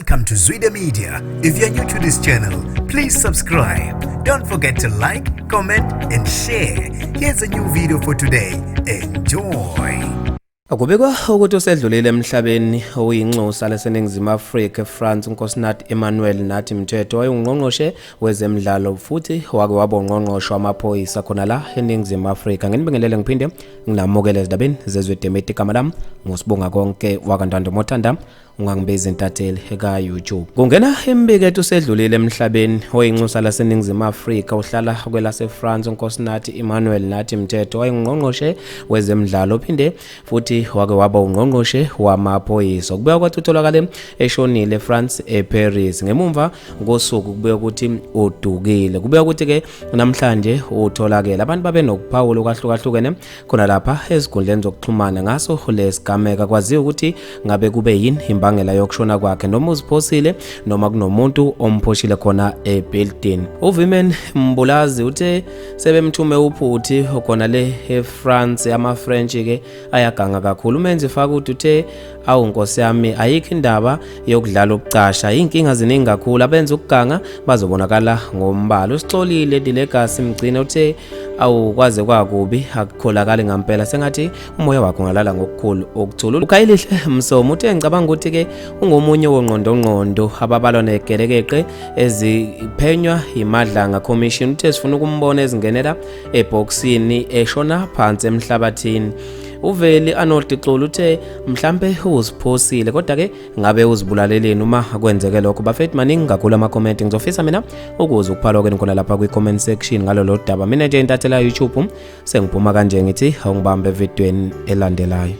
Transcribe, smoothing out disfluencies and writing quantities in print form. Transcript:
Welcome to Zwida Media. If you're new to this channel, please subscribe. Don't forget to like, comment, and share. Here's a new video for today. Enjoy. Kubikwa ukuthi usedlulile emhlabeni oyinxusa laseNingizimu Afrika eFrance, uNkosinathi Emmanuel Nathi Mthethwa, wayengungqongqoshe wezemidlalo futhi wake waba ungqongqoshe wamaphoyisa khona la eNingizimu Afrika. Nginibingelele ngiphinde nginamukele ezindabeni zezwe Demeti. Igama lami nguSibonga Konke wakaNtando Mothanda, ungangibiza intatheli ka-YouTube. Kungena imbiko ethi usedlulile emhlabeni oyinxusa laseNingizimu Afrika uhlala kwelase-France, uNkosinathi Emmanuel Nathi Mthethwa, wayengungqongqoshe wezemidlalo ophinde futhi wake waba ungqongqoshe wamaphoyisa. Kubeka kwathi utholakale eshonile eFrance, eParis, ngemumva kosuku kubeka ukuthi udukile. Kubeka ukuthi-ke namhlanje utholakele. Abantu babe nokuphawula okwahlukahlukene khona lapha ezinkundleni zokuxhumana ngaso lesigameka. Kwaziwa ukuthi ngabe kube yini imbangela yokushona kwakhe, noma uziphosile noma kunomuntu omphoshile khona ebuilding. UVimen Mbulazi uthe sebemthume uphuthi khona le eFrance, ama-French ke ayaganga kakhulu. Umenzi Fakuti uthe, "Awu nkosi yami, ayikho indaba yokudlala ukucasha, inkinga ziningi kakhulu, abenza ukuganga bazobonakala ngombala." Usixolile Dilegasi Mgcina uthe, "Awu, kwaze kwakubi, akukholakali ngampela, sengathi umoya wakho ungalala ngokukhulu ukuthula." UKhayelihle Msomo uthe, "Ngicabanga ukuthi ke ungomunye wongqondongqondo ababalwa negelekeqe eziphenywa iMadlanga Commission." Uthe, "Sifuna ukumbona ezingenela ebhokisini eshona phansi emhlabathini." Uveli Arnold Xulu uthe, "Mhlambe uziphosile, kodwa ke ngabe uzibulaleleni uma kwenzeke lokho?" Bafethu, maningi kakhulu ama-comment. Ngizofisa mina ukuze ukuphalwa kwenu khona lapha kwi-comment section ngalolo daba. Mina nje intathela YouTube sengiphuma kanje, ngithi awungibambe evidweni elandelayo.